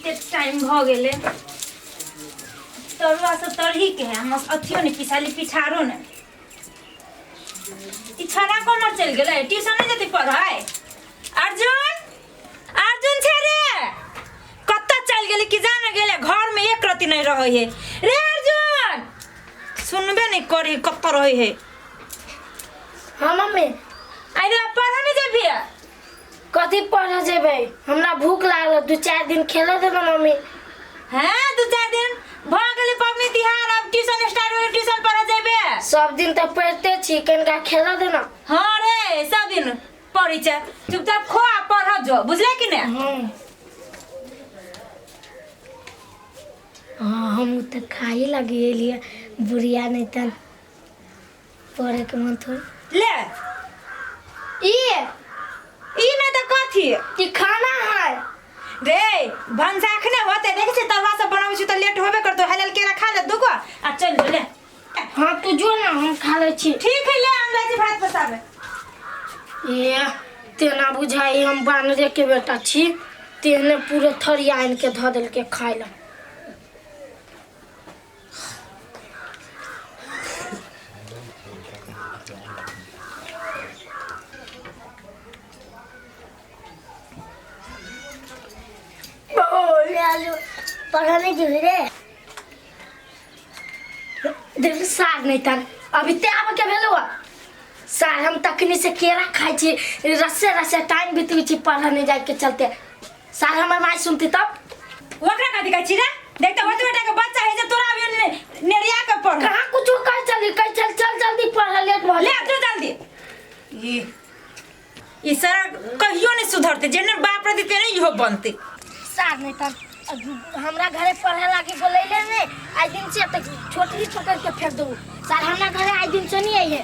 कते टाइम भऽ गेलै तरुआ सब तरही के है हम अथियो नहि पिसाली पिछाड़ो नहि ई छड़ा कोना चलि गेलै ट्यूशन नहि जेतै पढ़ाइ अर्जुन अर्जुन छै रे कतऽ चलि गेलै कि जाने गेलै घरमे एक रति नहि रहै है रे अर्जुन सुनबे नहि करी कतऽ रहै है हाँ मम्मी अरे पढ़ऽ नहि जेबही कथी पढ़े जेबै हमरा भूख लागल दू चारि दिन खेले देबै मम्मी हैं दू चारि दिन भऽ गेलै पबनी तिहार अब ट्यूशन स्टार्ट भेलै ट्यूशन पढ़ऽ जेबे सब दिन तऽ पढ़िते छी कनिका खेलऽ देना हाँ रे सब दिन पढ़ै छै चुपचाप खो आ पढ़ऽ जो बुझले कि ने हाँ हाँ हम तऽ खाए लगी एलियै बुढ़िया नहि तऽ पढ़े के मन थोड़ी ले ई ई नहि तऽ कथी ई खाना है रे भनसा अखने होते देखे छी तरुआ सब बनाबै छी तऽ लेट होबे करतो हलल केरा खा ले दूगो आ चल जो ले हाँ तू जो ना हम खा लै छी ठीक है ले हम जाइ छी भात पसाबे ये तेना बुझाई हम बानरे के बेटा छी तेहने पूरे थरिया आनि के धऽ देलकै खाय लए पढ़ऽ नहि जेबही रे देख सार नहि तन अभी ते आबे के भेलो सार हम तखनी से केरा खाइ छी रसे रसे टाइम बितबै छी पढ़ऽ नहि जाय के चलते सार हमर माय सुनती तब ओकरा कथी कहै छी रे देख तऽ ओतबे टा के बच्चा है जे तोरा अभी नेरिया के पढ़ कहाँ कुछो कह चली कह चल चल जल्दी पढ़ लेट भऽ ले जो जल्दी ई ई सारा कहियो नहीं सुधरते जेने बाप रहती तेने इहो बनते सार नहीं तन हमरा घरे पढ़े लागी बोलैले ने आइ दिन से तक छोटली पकड़ के फेंक दू सार हमरा घरे आइ दिन से नहीं आई है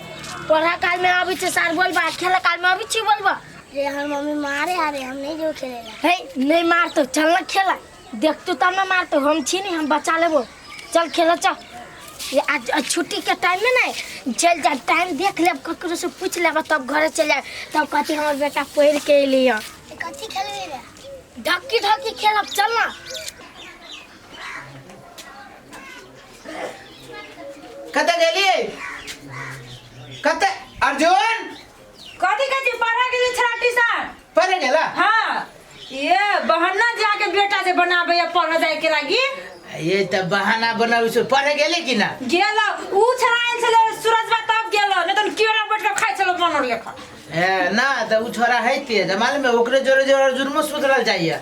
पढ़ा काल में आबै छै सार बोलबा खेला काल में आबै छी बोलबा रे हमर मम्मी मारे आ रे हम नहीं जो खेले ला हे नहीं मारतो चल ना खेला देखतो तब ना मारतो हम छी नहीं हम बचा लेबो चल खेला चल ये आज आज छुट्टी के टाइम में नहीं चल जा टाइम देख लेब ककरो से पूछ लेब तब घरे चल जाए तब कहती हमर बेटा पढ़ के अयली हँ कथी खेलबी रे ढक्की ढक्की खेलब चल ना कतऽ गेलियै कतऽ अर्जुन कथी कहै छी पढ़ऽ गेली छला ट्यूशन पढ़े गेला हाँ ये बहाना जाके बेटा जे बनाबे या पढ़ऽ जाय के लागी ये तऽ बहाना बनाबै छै पढ़े गेले कि ना गेल ऊ छला आयल छले सूरजबा तब गेल नहीं तो केरा बैठ के खाइ छलो बनल लेखा ए ना तऽ उ छोरा है तेज मालूम है ओकरे जोरे जोरे अर्जुनमो सुधरल जाइए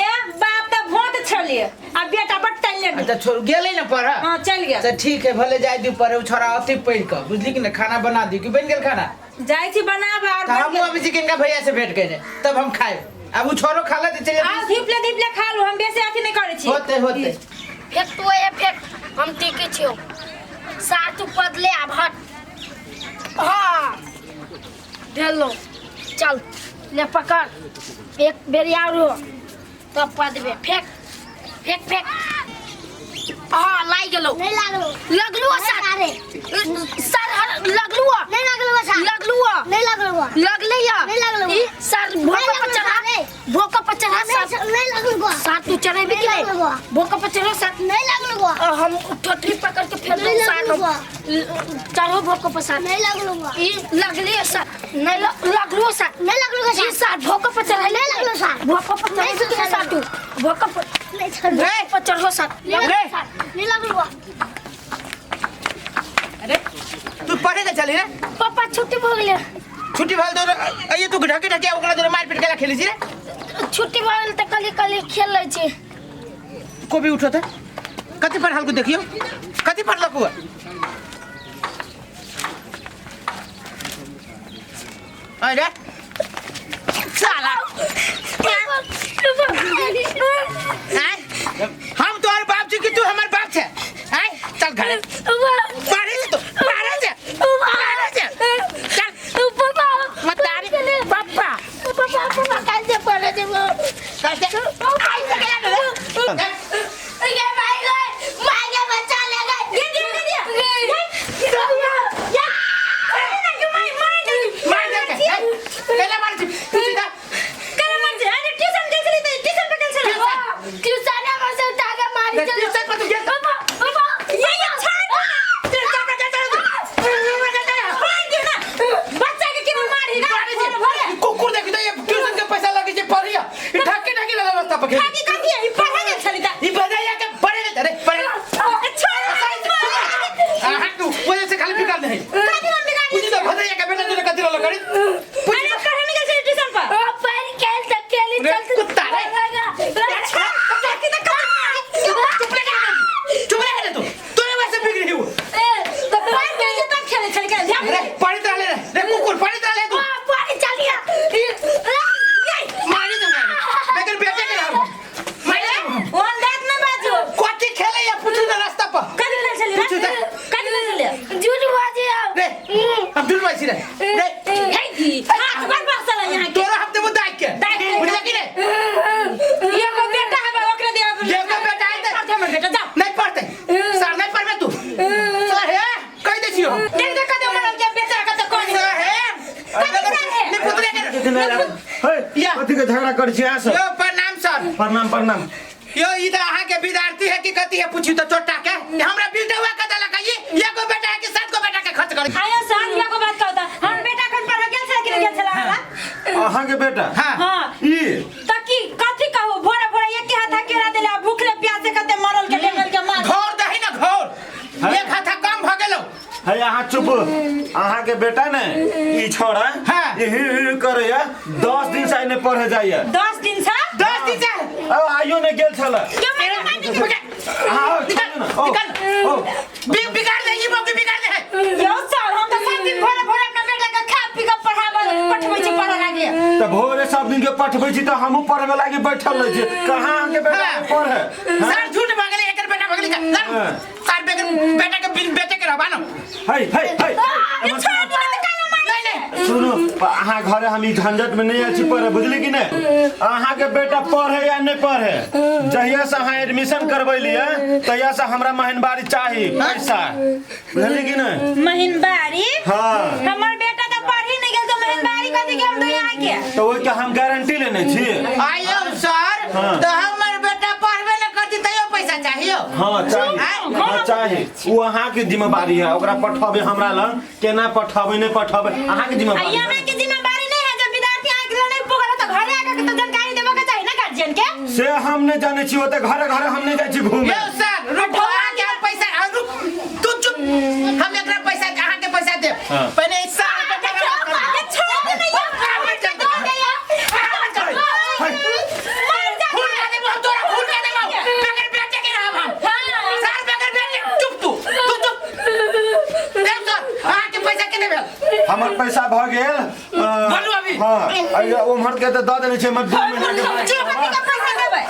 ए बाप तऽ भोट छलिए आ बेटा बड टैलेंट अच्छा छोड़ गेलै ना पढ़ हाँ चल गेल तऽ ठीक है भले जाय दियौ पढ़े उ छोरा अति पढ़ि कऽ बुझली कि ना खाना बना दियौ कि बनि गेल खाना जाइ छी बनाब और तऽ हमहूँ अबै छी किनका भैया से भेंट करे तब हम खायब आब उ छोरो खा लेतै चलि आ धीपले धीपले खा लू हम बेसी अथी नहीं करै छी होते होते फेंक तू ये फेंक हम टीके छियो सार तू पद ले आब हट हाँ ढेलो चल ले पकड़ एक बेरी और हो तब पदबे फेंक फेंक फेंक हाँ लाग गेलो नहीं लागलो लगलू सर अरे सर हर लगलू नहीं लागलो बसा लगलू नहीं लागलो लगले या नहीं लागलो। ई सर भोका पर लागलो चढ़ा रे। भोका पर चढ़ा सर नहीं लागलो बा साथ तू चढ़ेबी कि नहीं नहीं लागलो। भोका पर चढ़ो सर नहीं लागलो बा और हम ठोठरी पकड़ के फेंक नहीं दो साथ लागलो बा चढ़ो भोका पर साथ नहीं लागलो बा ई लगले सर नहीं लगलो सर नहीं लागलो ई बा सर भोका पर चढ़ाई नहीं लागलो सर। भोका पर नहीं चढ़ो चढ़ो। सर तू भोका पर नहीं चढ़ो भोका पर चढ़ो सर नहीं रे। नहीं लागलो बा अरे तू पढ़े के चली रे पापा छुट्टी भऽ गेलै छुट्टी भेल तो अये तू ढके ढके ओकरा जोरे मारपीट केला खेली छी रे छुट्टी भऽ गेल तऽ कली कली खेल लै छी कोबी उठो त कथी पढ़ल को देखियो कथी पढ़लक हुआ अरे साला आय हम तोहर बाप छी कि तू हमर बाप छे आय चल घरे मारे ले तो मारे ले मारे ले चल मतारी पापा पापा पापा काल्हि से पढ़े जेबो चल चल आय से गेला रे गे भाई गे माय गे बच्चा ले गए दे दे दे दे मार दे के केला मार छी तू सीधा या। कथी के झगड़ा करै छी अहाँ सब? यो प्रणाम सर। प्रणाम प्रणाम। यो ई त अहाँ के विद्यार्थी है कि कथी है पूछी तो चोटा के हमरा बिल्डवा के देलक है ई एगो बेटा है कि सात गो बेटा के खर्च कर। आयो सर एगो बात कहता हम बेटा खन पढ़ गेल छला कि नहीं गेल छला हमरा? अहाँ के बेटा? हाँ। हां ई त की कथी कहू भोरे भोरे एक के हाथ केरा देला भूखले प्यासे कते मरल के डेंगल के मार घोर दही ना घोर एक हाथ कम भ गेलो। है अहाँ चुप। अहाँ के बेटा ने ई छोड़ा हाँ। ई हिर हिर करैया 10 दिन से ने पढ़े जाइया। 10 दिन से? 10 दिन से अब आइयो ने गेल छला। क्यों मेरे माटी के हाँ, निकल छोड़ू ना। ओ, निकल ओ। बिगाड़ दे ई मौके बिगाड़ दे है। यो सर हम त सब दिन भोरे भोरे अपना बेटा के खा पी के पढ़ाबे पठबै छी पढ़े लागे। त भोरे सब दिन के पठबै छी त हमहु पढ़बे लागी बैठल रहै छी। कहाँ अहाँ के बेटा हाँ। पढ़े? सर झूठ भागले एकर बेटा भागले का हाँ। सर बेटा के बिन बेटे के रहबा न। है है है ये छोड़ दे त काला मार। नहीं नहीं सुनू अहाँ घरे हम ई झंझट में नहीं आयल छी पढ़े बुझली कि नहीं? अहाँ के बेटा पढ़े या नहीं पढ़े जहिया से अहाँ एडमिशन करबैलियै तहिया से हमरा महीनवारी चाही पैसा बुझली कि नहीं? महीनवारी? हाँ। हमर बेटा त पढ़ी नहीं गेल त महीनवारी कथी के हम दो यहाँ के? तो ओहि के हम गारंटी लेने छी। आयो सर हाँ। तो हमर बेटा पढ़बे न करती तैयो पैसा चाहियो। हाँ चाही। हाँ चाही। वो अहाँ के जिम्मेवारी है ओकरा पठबे हमरा लग केना पठबे नहीं पठबे अहाँ के जिम्मेवारी। यहाँ के जिम्मेवारी नहीं है जब विद्यार्थी आके नहीं पुगल तो घरे आके तो जानकारी देबे के चाही ना गार्जियन के। से हम नहीं जाने छी ओते घरे घरे हम नहीं जाइ छी घूमे। यो सर रुको अहाँ के हम पैसा रुक तू चुप हम एकरा पैसा अहाँ के पैसा देब। हाँ। पहले इस साल के ये छोड़ दे नहीं खून का देबो हम तोरा खून का देबो बगैर बेटे के रहब हम। सर बगैर बेटे चुप तू तू चुप। देब सर अहाँ के पैसा के देबे? हमर पैसा भ गेल। बोलू अभी। हाँ अरे उम्हर के त द देने छै हमर 2 महीना के बाद। चुप कथी के पैसा देबै?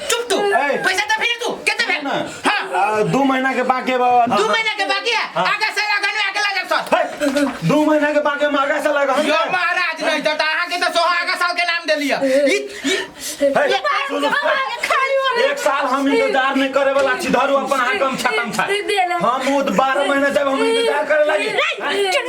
चुप तू ए। पैसा दे फिर तू केते भेल? ना। हाँ। 2 महीना के बाकी बा। 2 महीना के बाकी है। हाँ। आगा साल अगन में आके लगा सर। हे, 2 महीना के बाकी हम आगा साल अगहन यो के। महाराज नहीं तो अहाँ के तो सोहा आगा साल के नाम दे लिया। ई हे, सुनू, एक साल हम इंतजार नहीं करे वाला छी धरू अपन अहाँ कम छतम छा। हम वो 12 महीना जब हम इंतजार करे लागी।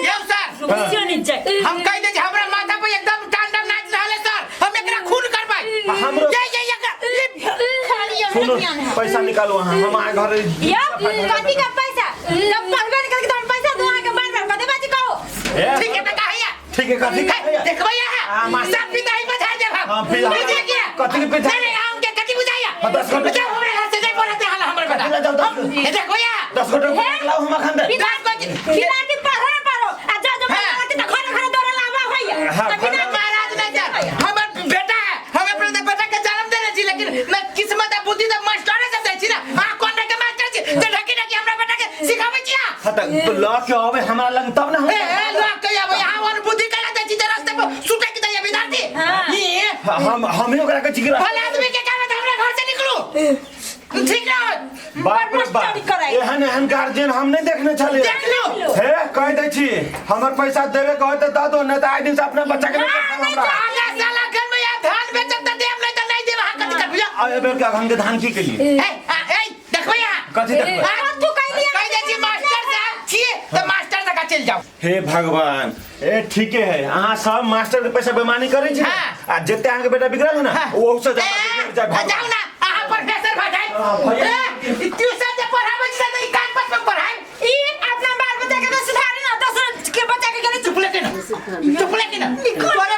यो सर हम कह दे हमरा माथा पे एकदम टांडा नाच रहले सर हम एकरा खून करबै। हमरो ये ये ये सुनो पैसा निकालो अहाँ हम अहाँ घरे। यो कथी के पैसा? जब पढ़बे नहीं करके तो हम पैसा दो अहाँ के बार बार कथी बाजी कहो? ठीक है कहिया ठीक है कथी देखबै अहाँ सब पिताई बजा देब हम। हाँ, पिताई। बुझे किया? कथी के पिताई? नहीं, नहीं, हम के कथी बुझाइया? हाँ, 10 गोटे। जाओ हमरा घर से नहीं बोलते हाल हमर बेटा। जाओ, दस गोटे। ये देखो या। 10 गोटे लाओ हम अखन दे। 10 गोटे। विद्यार्थी पढ़ो पढ़ो आ जा जो हाँ। पढ़ो त घरे घरे दौड़े लावा होइया। हाँ, त बिना घरे- महाराज नहीं जा हमर बेटा है हम अपने बेटा के जन्म देने छी लेकिन मैं किस्मत आ बुद्धि त मास्टरे से दै छी ना। हां कोन रे के मास्टर छी जे ढकी ढकी हमरा बेटा के सिखाबै छी हां। हाँ, त ल के आवे हमरा लग तब ना हम। ए ए ल के आवे हां और बुद्धि कला दै छी जे रास्ते पर सुटे के दैया विद्यार्थी। हाँ। ई हम ही ओकरा के चिकरा। भला आदमी के कहबै त हमरा घर से निकलू ठीक ना होत। बाप रे बाप मास्टरी कराई। एहन एहन गार्जियन हम नहीं देखने छलियै। देख लो। हे कह दै छी हमर पैसा देबे के होय त द दो नहीं त आइ दिन से अपना बच्चा के नहीं पठाब हमरा। आगा साला घर में या धान बेचब त देब नहीं त नहीं देब हां कथी करबियो? आ एहि बेर के अगहन के धान की केलियै? ए ए देखबै अहाँ कथी देखबै? तू कह दिया कह दै छी मास्टर साहब छियै त मास्टर जकाँ चलि जाउ। हे भगवान ए ठीके है अहाँ सब मास्टर के पैसा बेमानी करै छी ने? हाँ। आ जते अहाँ के बेटा बिगड़ल है ना हाँ। ओहू से ज्यादा ए, बिगड़ जाय भगवान। जाउ ना अहाँ प्रोफेसर भऽ जायब। हाँ, भैया। ए, ट्यूशन जे पढ़ाबै छी से ई कैंपस में पढ़ाइ। ई अपना बाल बच्चा के तो सुधारे ना दोसर के बच्चा के गेले चुप लेके ना चुप लेके ना तोरे